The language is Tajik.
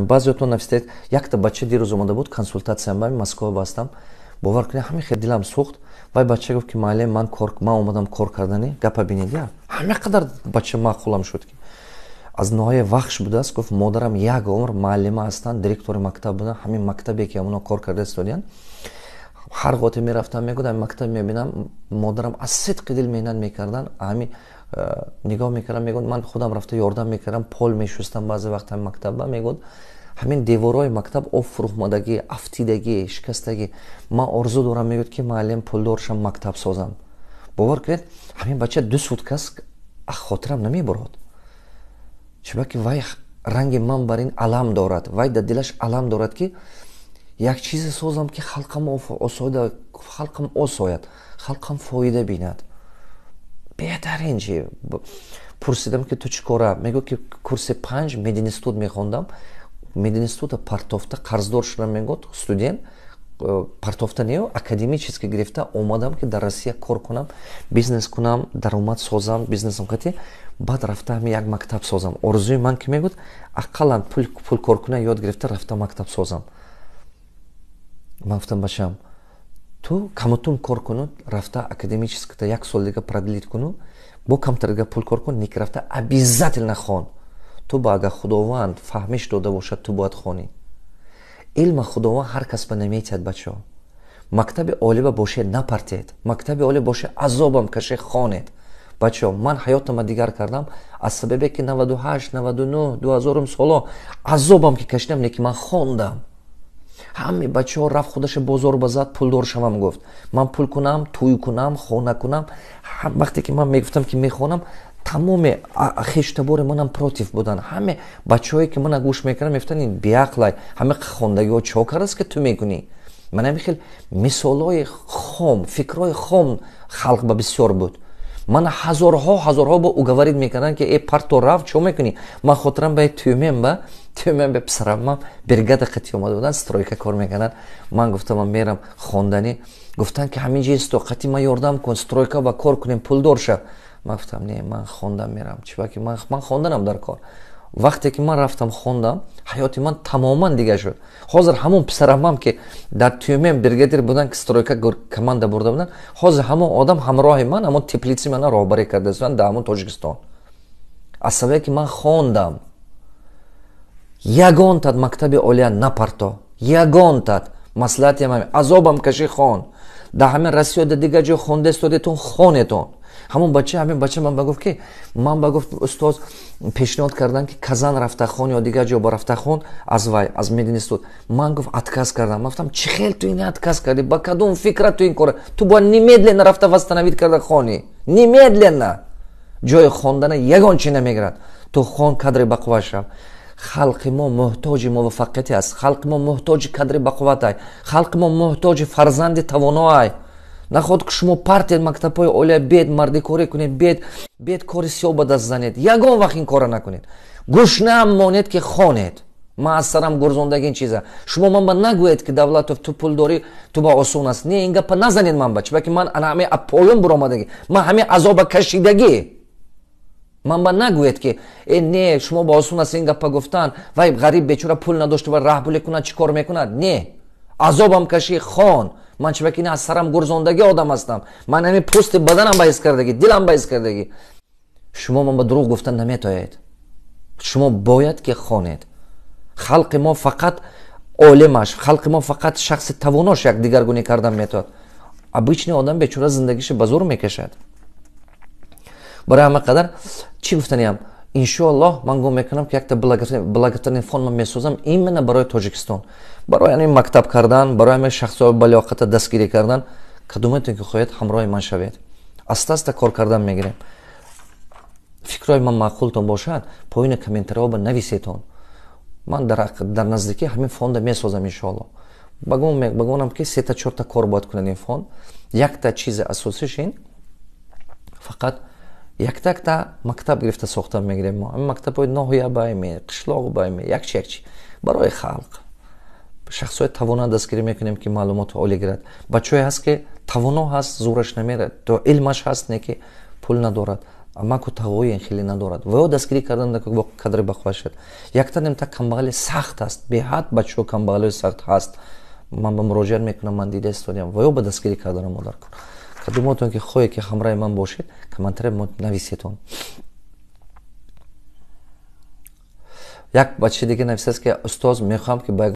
Баъзеотон нависед. Якта бача дирӯз омада буд консултатсиям ба Москва бастам. Бовар кунед, ҳамин хел дилам сӯхт. Вай бача гуфт, ки муаллим, ман кор, ман омадам кор кардани. Гапа бинед, я ҳама қадар бача маъқулам шуд, ки аз ноҳияи Вахш будааст. Гуфт, модарам як умр муаллима ҳастанд, директори мактаб буданд. Ҳамин мактабе, ки ҳамоно кор карда истодиянд, ҳар гоҳте мерафтам, мегӯд, ҳамин мактаб мебинам, модарам аз сидқи дил меҳнат мекарданд. Ҳамин нигоҳ мекардам, мегӯд, ман худам рафта ёрдам мекардам, пол мешустам баъзе вақт ҳамин мактабба. Мегӯд, ҳамин деворҳои мактаб об фурӯхмадагӣ, афтидагӣ, шикастагӣ. Ман орзу дорам, мегӯяд, ки муаллим, пулдор шам, мактаб созам. Бовар кунед, ҳамин бача 2 суткаст хотирам намебурод, чунки вай ранги ман бар ин алам дорад. Вай дар дилаш алам дорад, ки як чизе созам, ки халқам осоида, халқам осояд, халқам фоида бинад. Беҳтарин чи пурсидам, ки ту чӣ кора? Мегӯ, ки курси 5 мединститут мехондам, мединститута партофта, қарздор шудам, мегӯд, студент партофта не, академически гирифта омадам, ки дар Россия кор кунам, бизнес кунам, даромад созам бизнесам қати, баъд рафта ҳами як мактаб созам. Орзуи ман ки, мегӯд, ақаллан пул кор кунам, ёд гирифта, рафта мактаб созам. Ман гуфтам: бачам, ту камутум кор куну, рафта академически як сол дига продлить куну, бо камтар дига пул кор кун, ники рафта обязательно хон. Ту ба агар Худованд фаҳмиш дода бошад, ту бояд хонӣ. Илма Худованд ҳар кас ба наметиҳад, бачаҳо. Мактаби олиба боше, напартед. Мактаби оли боше, азобам каше, хонед. Бачаҳо, ман ҳаётама дигар кардам аз сабабе, ки 98, 99, 2000-ум соло азобам ки кашидам, леки ман хондам. Ҳаме бачаҳо рафт, худаша бозор ба зад, пулдор шавам, гуфт, ман пул кунам, тӯй кунам, хона кунам. Вақте ки ман мегуфтам, ки мехонам, тамоми хештабори манам против буданд. Ҳаме бачаҳое, ки мана гӯш мекунанд, мегуфтанд, ин беақлай, ҳаме хондагиҳо чо кардааст, ки ту мекунӣ? Ман ҳамин хел мисолҳои хом, фикрҳои хом халқ ба бисёр буд. Мана ҳазорҳо, ҳазорҳо бо уговорить мекарданд, ки э, парто, рафт, чо мекунӣ? Ман хотирам ба Тюмен ба писарамам бригада қати омада буданд, стройка кор мекарданд. Ман гуфтам, ман мерам хонданӣ. Гуфтанд, ки ҳамин ҷо исто, қати ман ёрдам кун, стройка ба кор кунем, пулдор шав. Ман гуфтам, не, ман хондам мерам, чибаки ман хонданам дар кор. Вақте ки ман рафтам хондам, ҳаёти ман тамоман дигар шуд. Ҳозир ҳамон писарамам, ки дар Тюмен бригадир буданд, ки стройка команда бурда буданд, ҳозир ҳамон одам ҳамроҳи ман ҳамон теплица мана роҳбарӣ карда дар ҳамон Тоҷикистон, аз сабабе ки ман хондам. Ягонтат мактаби олия напарто, ягонтат маслиҳатиам, азобам кашӣ, хон. Дар ҳамин Россия, дар дигар ҷо хонда истодетон, хонетон. Ҳамон бача, ҳамин бача ман ба гуфт, ки ман ба гуфт, устоз пешниҳод кардам, ки Казан рафта хон ё дигар ҷо ба рафта хон, аз вай, аз мединститут. Ман, гуфт, отказ кардам. Ман гуфтам, чӣ хел ту ин отказ кардӣ? Ба кадом фикра ту ин кора? Ту бояд немедленно рафта восстановить карда хонӣ, немедленно. Ҷои хондана ягон чи намегирад. Ту хон, кадри бақувват шав. Халқи мо муҳтоҷи муваффақияте аст, халқи мо муҳтоҷи кадри бақувватай, халқи мо муҳтоҷи фарзанди тавоноай. Наход ки шумо партед мактабҳои олия, бед мардикорӣ кунед, бед кори сиёҳ ба даст занед. Ягон вақт ин кора накунед. Гушнаам монед, ки хонед. Ман аз сарам гурзондаги ин чиза. Шумо ман ба нагӯед, ки Давлатов, ту пул дорӣ, ту ба осон аст. Не, ин гапа назанед ман ба, чунки ман ана ҳамин поён буромадагӣ, ман ҳамин азоба кашидагӣ. Ман ба нагӯед, ки э, не, шумо ба осон аст ин гапа гуфтан, вай ғариб бечора пул надошта ва раҳпулӣ кунад, чӣ кор мекунад? Не, азобам кашӣ, хон. Ман чунки аз сарам гурзондагӣ одам ҳастам, ман ҳамин пӯсти баданам ба ҳис кардагӣ, дилам ба ҳис кардагӣ. Шумо ман ба дурӯғ гуфтан наметоед. Шумо бояд ки хонед. Халқи мо фақат олимаш, халқи мо фақат шахси тавонош як дигаргунӣ кардан метавад. Обычный одам бечора зиндагиша ба зур мекашад. Барои ҳама қадар чӣ гуфтаниям, иншоаллоҳ, ман гум мекунам, ки якта благотворительный фонд ман месозам именно барои Тоҷикистон, барои ҳамин мактаб кардан, барои ҳамин шахсҳои балиёқата дастгирӣ кардан. Кадомете ки хоҳед, ҳамроҳи ман шавед, аста аста кор кардан мегирем. Фикрҳои ман маъқултон бошад, поини комментариҳо ба нависетон. Ман дар наздикӣ ҳамин фонда месозам, иншоаллоҳ. Ба гумонам, ки сета, чорта кор бояд кунад ин фонд. Якта чизи асосиш ин фақат якта мактаб гирифта сохта мегирем мо. Ҳамин мактабҳои ноҳия байме, қишлоқ байме, якчи, якчи барои халқ. Шахсҳои тавоно дастгирӣ мекунем, ки маълумоти олӣ гирад. Бачаҳое ҳаст, ки тавоно ҳаст, зӯраш намерад, то илмаш ҳаст, не ки пул надорад. Амаку тағои хеле надорад. Ва ё дастгирӣ кардан кадри бахва шуд. Якта немта камбағали сахт аст, беҳад бачаҳо камбағалои сахт ҳаст. Ман ба муроҷиат мекунам, ман дида истодиам. Ва ё ба дастгирӣ карданам модар кун. Кадумотон ки хоҳе ки ҳамроҳи ман бошед, комментария нависетон. Як бачаи дига нависааст, ки устоз, мехоҳам, ки ба